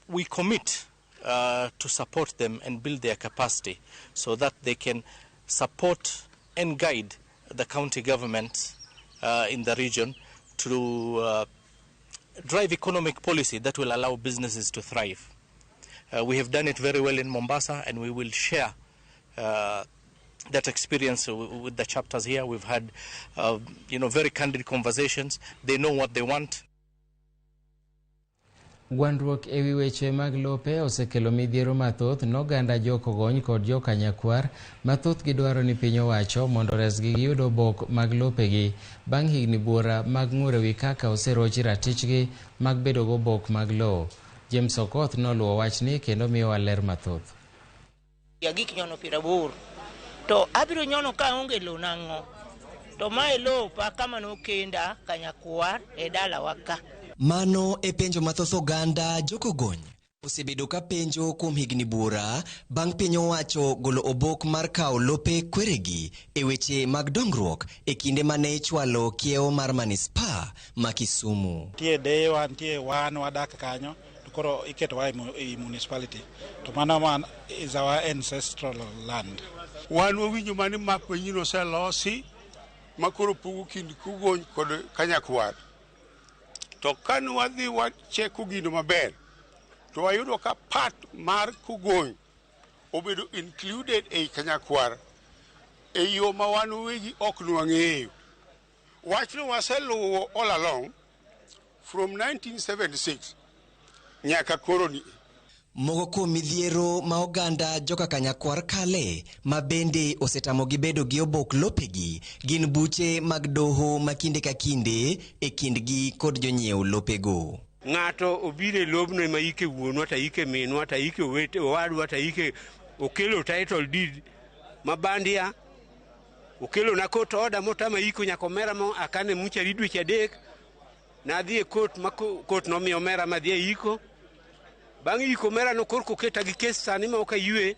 Speaker 8: we commit to support them and build their capacity so that they can support and guide the county government in the region to drive economic policy that will allow businesses to thrive. We have done it very well in Mombasa, and we will share that experience with the chapters here. We've had very candid conversations. They know what they want.
Speaker 1: Gwandruok ewi weche mag lope osekelo midhiero mathoth n'oganda jokogony kod jokanyakwar mathoth gidwaro ni piny owacho mondo resgi giyud obok mag lopegi bang' higni buora mag ng'ur ewi kaka oserochi ratichgi mag bedo gobok mag lowo. James Okoth noluwo wachni kendo miyowa ler mathoth.
Speaker 3: Agik nyono 80 to abiro nyono ka aonge lowo nang'o? To mae lopa kama nokenda Kanyakwar e dalawa ka.
Speaker 9: Mano e penjo mathoth oganda jokogony osebedo ka penjo kuom higni buora bang' piny owacho golo obok mar kawo lope kweregi e weche mag dongruok e kinde mane ichwalo kiewo mar manispaa ma Kisumu.
Speaker 10: Nitie deyewa, nitie wan wadak kanyo, to koro iketowa e municipality. To mano man is our ancestral land.
Speaker 11: Wan wawinjo mani map manyien oselosi ma koro pogo kind Kogony kod Kanyakwar. To kane wadhi wacheko gino maber, to wayudo ka part mar Kogony obedo included ei Kanyakwar e yo ma wan wawegi ok nwang'eyo. Wachno waseluwo all along from 1976 nyaka koro ni.
Speaker 9: Moko kuom midhiero ma oganda joka Kanyakwar kale ma bende osetamogi bedo gi obok lopegi gin buche mag doho ma kinde ka kinde e kindgi kod jonyiew lopego.
Speaker 12: Ng'ato obiro e lobno ema ike wuonwa to ike minwa to ike owete owadwa to ike okelo title deed ma bandia okelo na court order motama iko nyaka omera mo akane muchari dweche 3 nadhi e court ma court nomiyo omera madhi e iko. Bang' iko omera no korka oketa gi kes sani ma ok aywe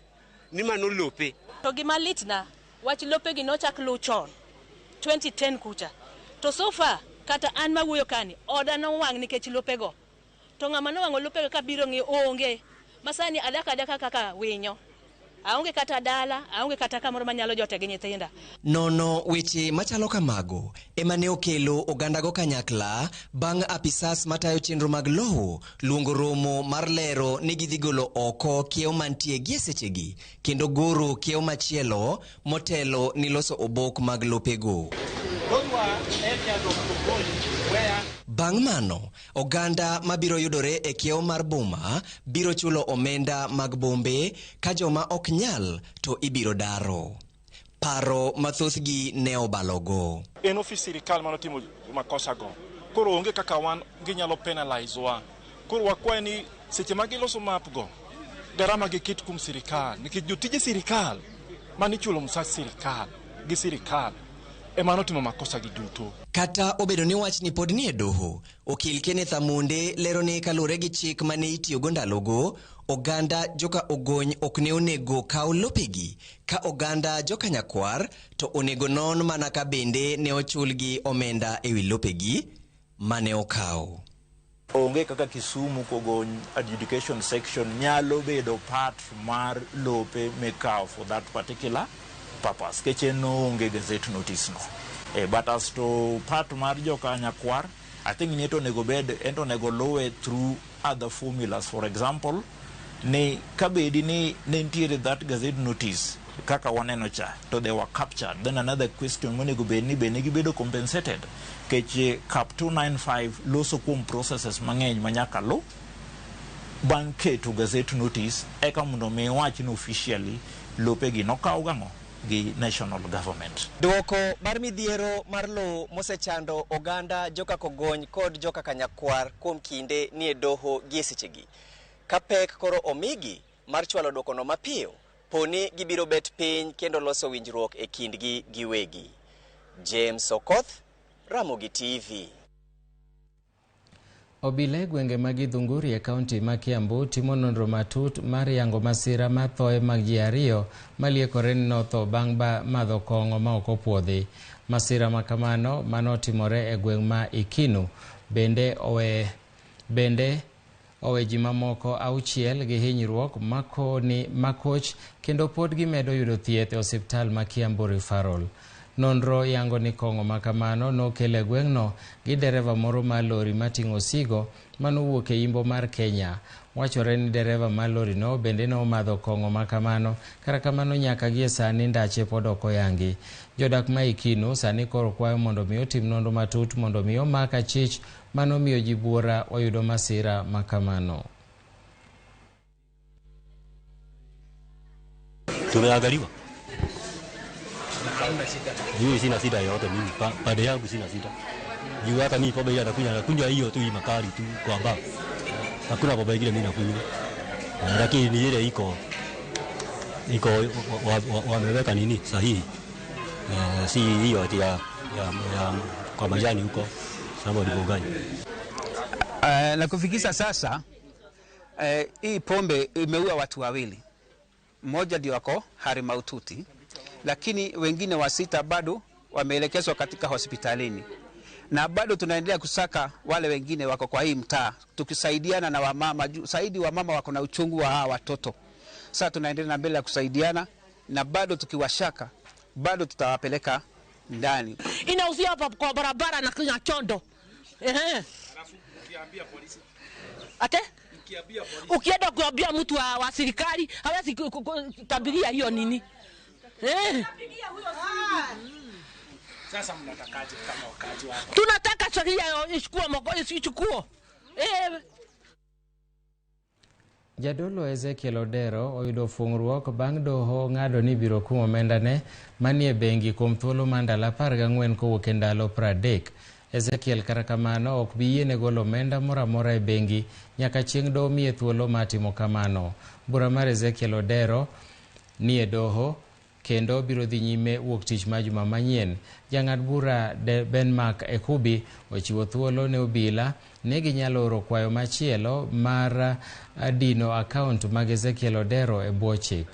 Speaker 12: ni mano lope.
Speaker 13: To gima litna, wach lopegi nochak luw chon 2010 kucha. To so far kata an mawuoyo kani oda nowang' nikech lopego. To ng'ama nowang'o lopego kabiro ng'iyo onge. Masani adak adaka kaka winyo. Aonge kata dala, aonge kata kamoro manyalo jote gi nyithinda.
Speaker 9: Nono weche machalo kamago ema ne okelo ogandago kanyakla bang' apisas matayo chenro mag lowo luongo romo mar lero ni gidhi golo oko kiewo mantie gie sechegi kendo goro kiewo machielo motelo ni loso obok mag lopego. Bang' mano, oganda mabiro yudore e kiewo mar boma biro chulo omenda mag bombe ka joma ok nyal to ibiro daro. Paro mathothgi ne obalogo.
Speaker 14: En ofis sirikal manotimo makosa go. Koro onge kaka wan ginyalo penalize wa. Koro wakwaye ni seche ma giloso map go, garama giket kuom sirikal. Nikech jotije sirikal manichulo msach sirikal gi sirikal ema notimo makosa gi duto.
Speaker 9: Kata obedo ni wachni pod nie doho, okil Kenneth Amunde lero ni kaluwore gi chik mane itiyogo ndalogo, oganda joka Ogony ok ne onego kaw lopegi, ka oganda joka Nyakwar to onego non mana ka bende ne ochulgi omenda ewi lopegi mane okaw.
Speaker 15: Onge kaka Kisumu Kogony adjudication section nyalo bedo part mar lope mikawo for that particular purpose. Keche no onge gazette notice no. But as to part mar joka Nyakwar, I think ni to onego bed ento onego luwe through other formulas. For example, ni kabedi ni ne nitiere that gazette notice kaka waneno cha to they were captured. Then another question monego bed ni be ne gibedo compensated. Kech cap 295 loso kuom processes mang'eny manyaka lu bang' keto gazette notice eka mondo mi wach ni officially lopegi nokaw gang'o gi national government.
Speaker 9: Duoko mar midhiero mar lowo mosechando oganda joka Kogony kod joka Kanyakwar kuom kinde nie doho gie sechegi. Ka pek koro omigi mar chwalo duokono mapiyo, poni gibiro bet piny kendo loso winjruok e kindgi giwegi. James Okoth, Ramogi TV.
Speaker 1: Obila e gwenge mag Githunguri e kaunti ma Kiambu timo nonro matut mar yango masira mar thoe mag ji 2 maliekore ni notho bang' madho kong'o ma ok opuodhi. Masira ma kamano manotimore e gweng' ma Ikinu bende owe ji mamoko 6 gi hinyruok makoch kendo pod gimedo yudo thieth e osiptal ma Kiambu Referral. Nonro yango ni kong'o ma kamano nokel e gweng'no gi dereva moro mar lori mating'o osigo manowuok e imbo mar Kenya. Wachore ni dereva mar lorino bende nomadho kong'o ma kamano, kata kamano nyaka gie sani ndache pod ok oyangi. Jodak ma Ikinu sani koro kwayo mondo mi otim nonro matut mondo mi omak achich manomiyo ji buora oyudo masira ma kamano.
Speaker 4: Tumeangaliwa. Mimi sina shida yoyote mimi, pande yangu sina shida. Juu hata mimi pombe ile nakunywa, nakunywa hiyo tu hii makali tu kwa baa. Hakuna pombe ingine mimi nakunywa. Lakini ni ile iko wameweka nini sahihi. Si hiyo ati ya kwa majani huko sababu ni gani.
Speaker 16: Na kufikisha sasa hii pombe imeua watu wawili. Mmoja ndio wako hali mahututi, lakini wengine 6 bado wameelekezwa katika hospitalini. Na bado tunaendelea kusaka wale wengine wako kwa hii mtaa, tukisaidiana na wamama. Zaidi wamama wako na uchungu wa hawa watoto. Sasa tunaendelea na mbele ya kusaidiana, na bado tukiwashaka bado tutawapeleka ndani.
Speaker 13: Inauzia hapa kwa barabara na kunywa chondo. Ehe. Ate? Ukienda kuambia mtu wa serikali hawezi kutabiria hiyo nini.
Speaker 17: Sasa mnatakaje kama wakazi wako?
Speaker 13: Tunataka sheria ichukue.
Speaker 1: Jadolo Ezekiel Odero oyudo fungruok bang' doho ng'ado ni biro kumo omendane manie bengi kuom thuolo mar ndalo 14 kowuok e ndalo 30. Ezekiel kata kamano ok bi yiene golo omenda moro amora e bengi nyaka chieng' doho miye thuolo mar timo kamano. Bura mar Ezekiel Odero ni e doho kendo biro dhi nyime wuok tich ma juma manyien. Jang'ad bura Benmark Ekubi ochiwo thuolo ne obila ne ginyalo oro kwayo machielo mar dino akaont mag Ezekiel Odero e bwo chik.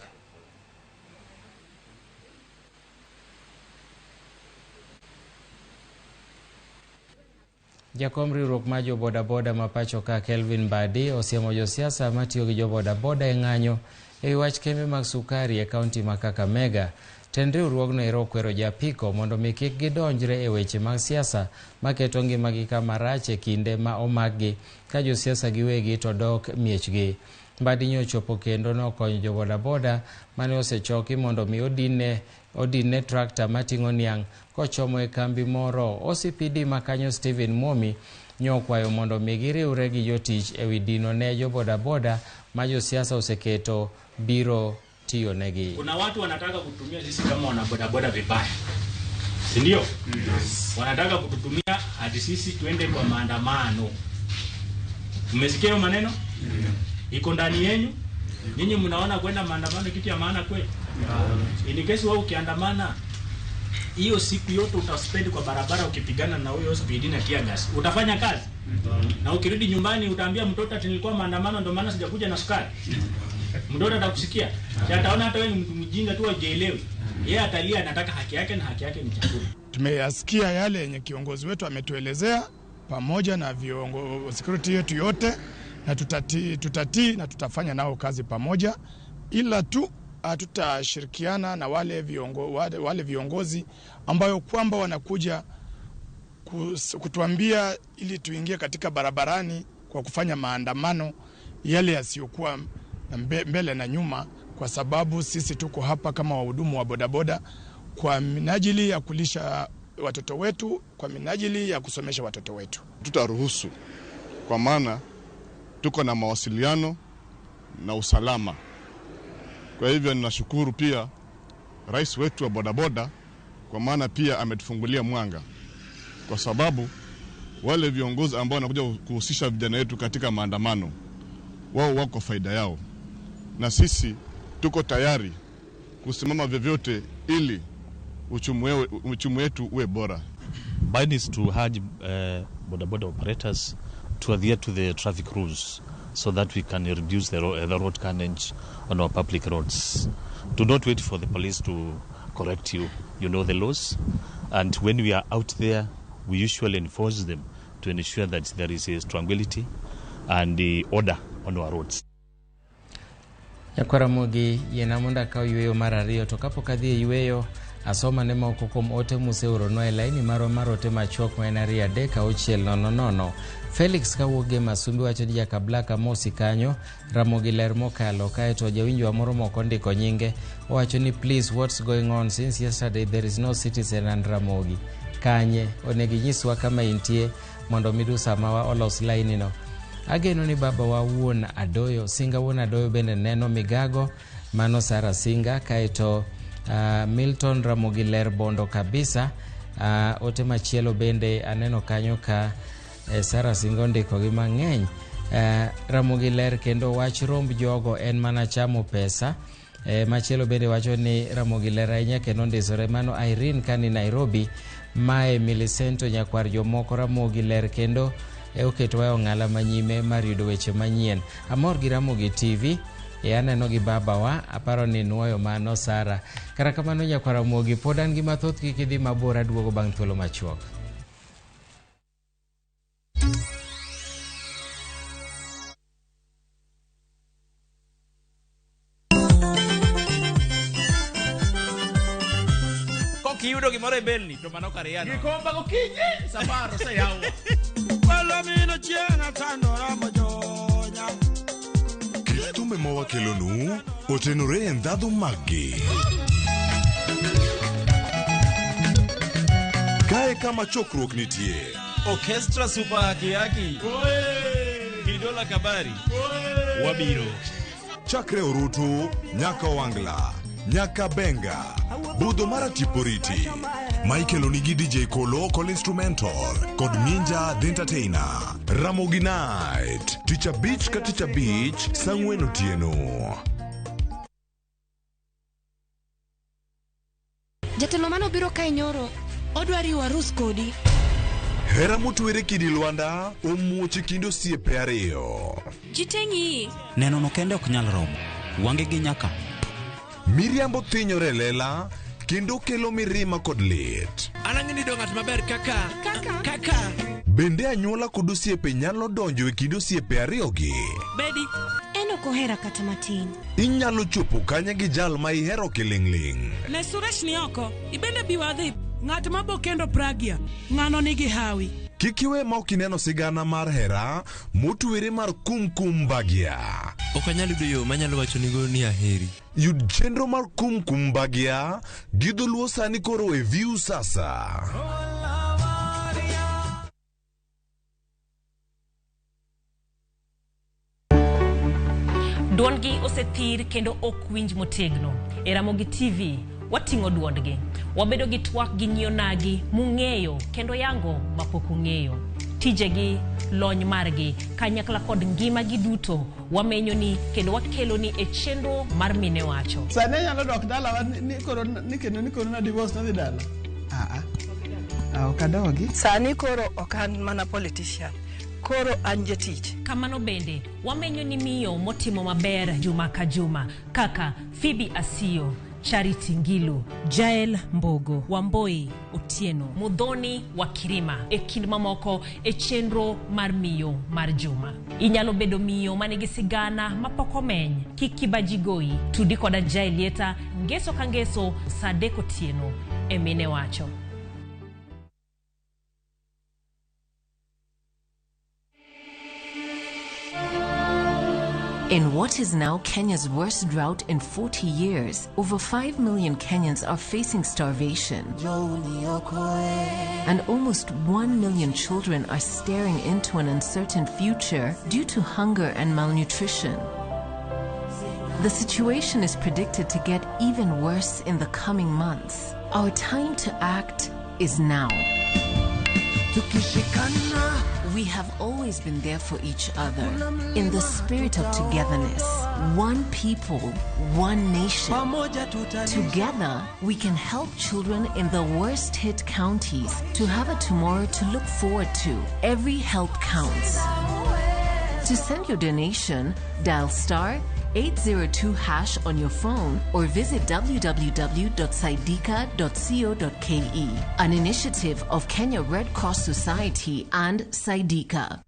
Speaker 1: Jakom riwruok mar jobodaboda ma pacho ka Kelvin Mbadi osiemo josiasa matiyo gi jobodaboda e ng'anyo e wach kembe mag sukari e kaunti ma Kakamega. Tend riwruogno ero okwero japiko mondo mi kik gidonjre e weche mag siasa maketo ngimagi kama rach e kinde ma omakgi ka josiasa giwegi to dok miechgi. Mbadi nyochopo kendo nokonyo jobodaboda mane osechoki mondo mi odinne trakta mating'o niang' kochomo e kambi moro. OCPD ma kanyo Stephen Momi nyokwayo mondo mi giriwre gi jotich ewi dino ne jobodaboda ma josiasa oseketo biro tiyo negi.
Speaker 17: Kuna watu wanataka kutumia sisi kama wanabodaboda vibaya, si ndio? Yes. Wanataka kututumia hadi sisi tuende kwa maandamano. Mmesikia maneno? Yeah. Iko ndani yenu? Nyinyi mnaona kwenda maandamano kitu ya maana kweli? Yeah. In case wewe ukiandamana hiyo siku yote utaspend kwa barabara ukipigana na huyo OCPD na tear gas. Utafanya kazi? Na ukirudi nyumbani utaambia mtoto ati nilikuwa maandamano ndio maana sijakuja na sukari. Mtoto atakusikia. Si ataona hata wewe ni mtu mjinga tu hajielewi. Yeye atalia anataka haki yake na haki yake ni chakula.
Speaker 18: Tumeyasikia yale yenye kiongozi wetu ametuelezea pamoja na viongozi security yetu yote, na tutatii na tutafanya nao kazi pamoja, ila tu hatutashirikiana na wale viongozi ambayo kwamba wanakuja kutuambia ili tuingie katika barabarani kwa kufanya maandamano yale yasiyokuwa mbele na nyuma, kwa sababu sisi tuko hapa kama wahudumu wa bodaboda kwa minajili ya kulisha watoto wetu, kwa minajili ya kusomesha watoto wetu.
Speaker 19: Tutaruhusu kwa maana tuko na mawasiliano na usalama. Kwa hivyo ninashukuru pia rais wetu wa bodaboda kwa maana pia ametufungulia mwanga, kwa sababu wale viongozi ambao wanakuja kuhusisha vijana wetu katika maandamano wao wako faida yao, na sisi tuko tayari kusimama vyovyote ili uchumi wetu uwe bora.
Speaker 20: Mine is to urge bodaboda operators to adhere to the traffic rules so that we can reduce the road carnage on our public roads. Do not wait for the police to correct you. You know the laws, and when we are out there, we usually enforce them to ensure that there is a tranquility and the order on our roads.
Speaker 1: Nyakwara Mogi yiena mondo akaw yweyo mar ariyo, to kapok adhi e yweyo Asoma ne moko kuom ote museoronwa e laini marwa mar ote machuok ma en 23600. Felix kawuok e Masumbi wacho ni Jakablaka mosi kanyo Ramogi ler mokalo. Kaeto jawinjowa moro mok ondiko nyinge owacho ni please, what's going on? Since yesterday there is no Citizen and Ramogi. Kanye onego inyiswa kama intie mondo midusa mawa olos laini no. Ageno ni baba wa wuon Adoyo Singa, wuon Adoyo bende neno migago mano Sara Singa. Kaeto Milton Ramogi ler bondo kabisa. Ote machielo bende aneno kanyo ka Sara Singa ondiko gi mang'eny. Ramogi ler kendo wach romb jogo en mana chamo pesa. Machielo bende wacho ni Ramogi ler ahinya kendo ondisore. Mano Irene kani Nairobi. Mae Milicento nyakwar jomoko. Ramogi ler kendo oketowa e ong'ala manyime mar yudo weche manyien. Amor gi Ramogi TV e aneno gi babawa aparo ni nuoyo mano Sara. Kata kamano nyakwar Ramogi pod an gi mathoth, kik idhi mabor, aduogo bang' thuolo machuok.
Speaker 21: Kok iyudo gimoro e belni to mano kar yano.
Speaker 22: Gikomba gokinyi safar oseyaw. Palomino chieng' atandora mojonya.
Speaker 23: Kit thumbe mawakelonu otenore e ndhadhu maggi. Kae kama chokruok nitie.
Speaker 21: Orchestra Super Haki Haki. Kidola Kabari. Wabiro.
Speaker 23: Chakre Orutu nyaka Owangla, nyaka Benga, budho mar Atiporiti. Michael onigi DJ Kolo Kol Instrumental kod Minja The Entertainer. Ramogi Night, tich abich ka tich abich, saa 4 otieno.
Speaker 24: Jatelo manobiro kae nyoro odwa riwo arus kodi.
Speaker 23: Hera motwere kidi lwanda omuoch e kind osiepe ariyo.
Speaker 24: Ji te ng'iyi.
Speaker 25: Neno no kende ok nyal romo. Wange gi nyaka.
Speaker 23: Miriambo thinyore e lela kendo kelo mirima kod lit.
Speaker 22: An ang'e ni ng'at maber kaka kaka kaka.
Speaker 23: Bende anyuola kod osiepe nyalo donjo e kind osiepe ariyogi.
Speaker 24: Bedi. En ok ohera kata matin.
Speaker 23: Inyalo chopo kanye gi jal ma ihero kiling'ling'.
Speaker 26: Ne Suresh ni oko, ibende bi wadhi. Ng'at ma bo kendo Pragya, ng'ano nigi hawi.
Speaker 23: Kik iwe ma ok ineno sigana mar hera motwere mar Kumkum Bhagya.
Speaker 27: Ok anyal yudo yo manyalo wachonigo ni aheri.
Speaker 23: Yud chenro mar Kumkum Bhagya gi dholuo sani koro e View Sasa.
Speaker 28: Duondgi osethir kendo ok winj motegno. E Ramogi TV wating'o duondgi. Wabedo gi twak gi nyionagi mung'eyo kendo yango mapok ung'eyo. Tijegi, lony margi, kanyakla kod ngimagi duto wamenyoni kendo wakeloni e chenro mar Mine Wacho.
Speaker 22: Sani anyalo dok dalawa ni koro ni kendo ni koro na divorce nadhi dala.
Speaker 29: Aa. Ah, ok adogi.
Speaker 30: Sani koro ok an mana politician. Koro an jatich.
Speaker 28: Kamano bende wamenyo ni miyo motimo maber juma ka juma kaka Phoebe Asiyo, Charity Ngilu, Jael Mbogo, Wamboi Otieno, Mudhoni wa Kirima e kind mamoko e chenro mar miyo mar juma. Inyalo bedo miyo manigi sigana mapok omeny. Kik kibaji goyi, tudi koda Jael Lieta ngeso ka ngeso saa 3 otieno e Mine Wacho.
Speaker 31: In what is now Kenya's worst drought in 40 years, over 5 million Kenyans are facing starvation. And almost 1 million children are staring into an uncertain future due to hunger and malnutrition. The situation is predicted to get even worse in the coming months. Our time to act is now. We have always been there for each other in the spirit of togetherness. One people, one nation. Together, we can help children in the worst hit counties to have a tomorrow to look forward to. Every help counts. To send your donation, dial star 802 hash on your phone or visit www.saidika.co.ke. An initiative of Kenya Red Cross Society and Saidika.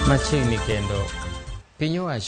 Speaker 1: Machiegni kendo, piny owacho